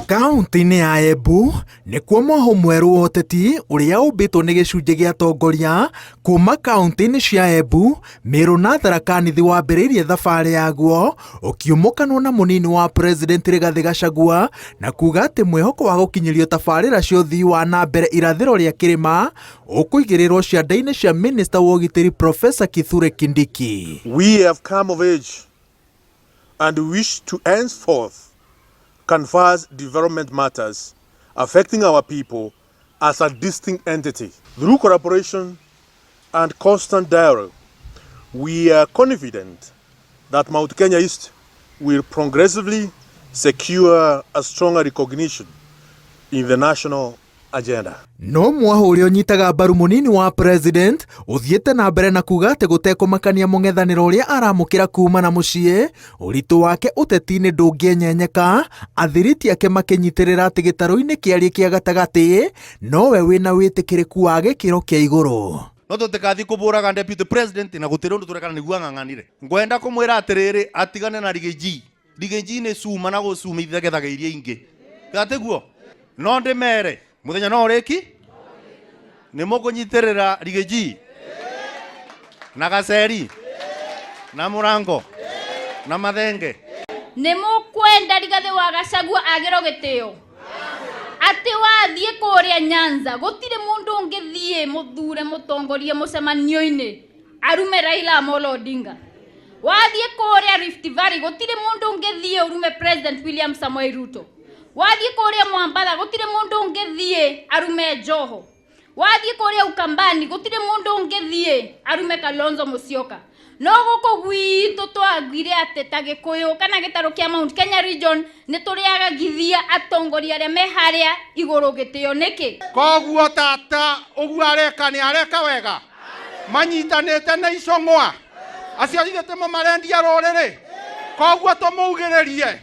Kaunti-inĩ ya Embu nĩkuo mwahũ mwerũ wa ũteti ũrĩa ũmbĩtwo nĩ gĩcunjĩ gĩa atongoria kuma kaunti-inĩ cia Embu, Meru na Tharaka Nithi wambĩrĩirie thabarĩ yaguo ũkiumũkanwo na mũnini wa President Rigathĩ Gachagua na kuga atĩ mwĩhoko wa gũkinyĩrio tabarĩra cia ũthii wa na mbere irathĩro rĩa kĩrĩma ũkũigĩrĩrwo ciande-inĩ cia minista wa ũgitĩri Professor Kithure Kindiki. We have come of age and wish to henceforth canvass development matters affecting our people as a distinct entity. Through collaboration and constant dialogue, we are confident that Mount Kenya East will progressively secure a stronger recognition in the national agenda. No mwahũ ũrĩa ũnyitaga mbaru mũnini wa president ũthiĩte na mbere na kuga atĩ gũtekũmakania mũng'ethanĩro ũrĩa aramũkĩra kuma na mũciĩ, ũritũ wake ũteti-inĩ ndũngĩenyenyeka, athiriti ake makĩnyitĩrĩra atĩ gĩtarũ-inĩ kĩariĩ kĩa gatagatĩ nowe wĩna wĩtĩkĩrĩku wa gĩkĩro kĩa igũrũ. No tutikathi kuburaga deputy president na gutiri undu turekana niguo ang'ang'anire. Ngwenda kumwira atiriri, atigane na Riggy. Riggy ni cuma na gucuma ithagethaga iria ingi gatiguo no ndimere muthenya no uriki ni mukunyitirira Riggy na Gaceri na Murango na Mathenge. Ni mukwenda Rigathi wa Gachagua agĩrwo gĩtĩo atĩ wathiĩ kũrĩa Nyanza gũtirĩ mũndũ ũngĩthiĩ mũthure mũtongorie mũcemanio-inĩ arume Raila Amolo Odinga. Wathiĩ kũrĩa Rift Valley gũtirĩ mũndũ ũngĩthiĩ ũrume President William Samoei Ruto. Wathiĩ kũrĩa Mwambatha gũtirĩ mũndũ ũngĩthiĩ arume Joho. Wathiĩ kũrĩa Ukambani gũtirĩ mũndũ ũngĩthiĩ arume Kalonzo Musyoka. No gũkũ gwitũ twagwire atĩ ta Gĩkũyũ kana gĩtarũ kĩa Mount Kenya region nĩ tũrĩagagithia atongoria arĩa me harĩa igũrũ gĩtĩo nĩkĩ? Koguo tata ũguo areka nĩ areka wega, manyitanĩte na Icũng'wa acio ithuĩ tĩmo marendia rũrĩrĩ, koguo tũmũugĩrĩrie.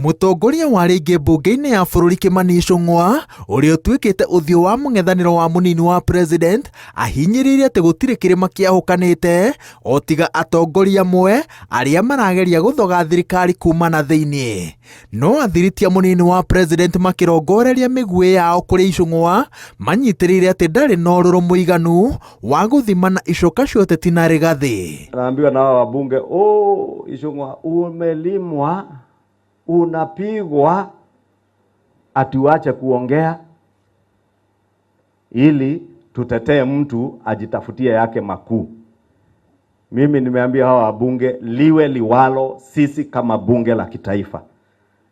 Mũtongoria wa rĩngĩ mbunge-inĩ ya bũrũri Kimani Ichung'wa ũrĩa ũtuĩkĩte ũthiũ wa mũng'ethanĩro wa mũnini wa president ahinyĩrĩirie atĩ gũtirĩ kĩrĩma kĩahũkanĩte o tiga atongoria amwe arĩa marageria gũthoga thirikari kuma na thĩinĩ. No athiritia mũnini wa president makĩrongoreria mĩguĩ yao kũrĩ Ichung'wa manyitĩrĩire atĩ ndarĩ na ũrũrũ mũiganu wa gũthimana icoka cia ũteti na Rigathĩ. Naambiwa na hao wabunge, oh, Ichung'wa umelimwa, unapigwa, ati uache kuongea ili tutetee mtu ajitafutie yake makuu. Mimi nimeambia hawa wabunge, liwe liwalo, sisi kama bunge la kitaifa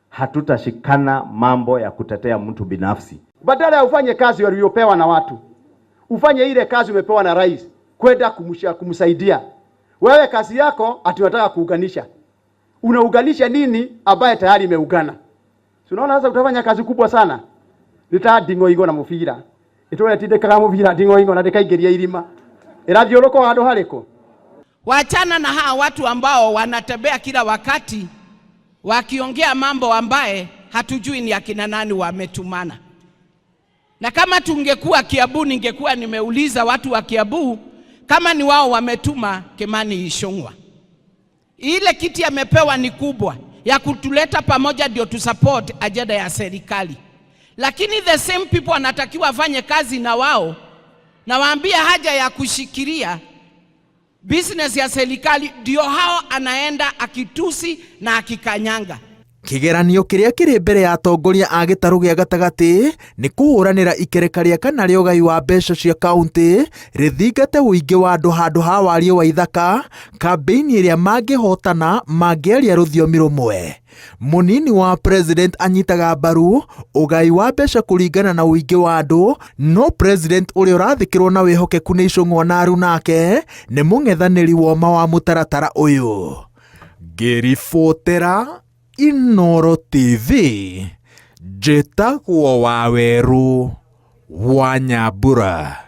hatutashikana mambo ya kutetea mtu binafsi. Badala ya ufanye kazi waliopewa na watu, ufanye ile kazi umepewa na rais kwenda kumsaidia. Wewe kazi yako ati unataka kuunganisha. Unaunganisha nini ambaye tayari imeungana? Si unaona sasa utafanya kazi kubwa sana. Nita nding'oing'o na mubira. Itũra tindĩkaga mubira nding'oing'o na ndĩkaingĩria irima. Ĩrathiũrũrũka handũ harĩkũ? Wachana na hawa watu ambao wanatembea kila wakati wakiongea mambo ambaye hatujui ni akina nani wametumana. Na kama tungekuwa Kiambu, ningekuwa nimeuliza watu wa Kiambu kama ni wao wametuma Kimani Ichung'wa. Ile kiti amepewa ni kubwa ya kutuleta pamoja ndio tu support agenda ya serikali. Lakini the same people wanatakiwa wafanye kazi na wao, na waambie haja ya kushikilia business ya serikali, ndio hao anaenda akitusi na akikanyanga. Kĩgeranio kĩrĩa kĩrĩ mbere ya atongoria a gĩtarũ gĩa gatagatĩ nĩ kũhũranĩra ikereka rĩa kana rĩa ũgai wa mbeca cia kaunti rĩthingate ũingĩ wa andũ handũ ha wariĩ wa ithaka, kambĩini ĩrĩa mangĩhotana mangĩaria rũthiomi rũmwe. Mũnini wa president anyitaga mbaru ũgai wa mbeca kũringana na ũingĩ wa andũ, no president ũrĩa ũrathĩkĩrwo na wĩhokeku nĩ Ichung'wa na aruna ake nĩ mũng'ethanĩri woma wa mũtaratara ũyũ. Ngĩribotera Inooro TV, njĩtagwo Wawerũ wa Nyambura.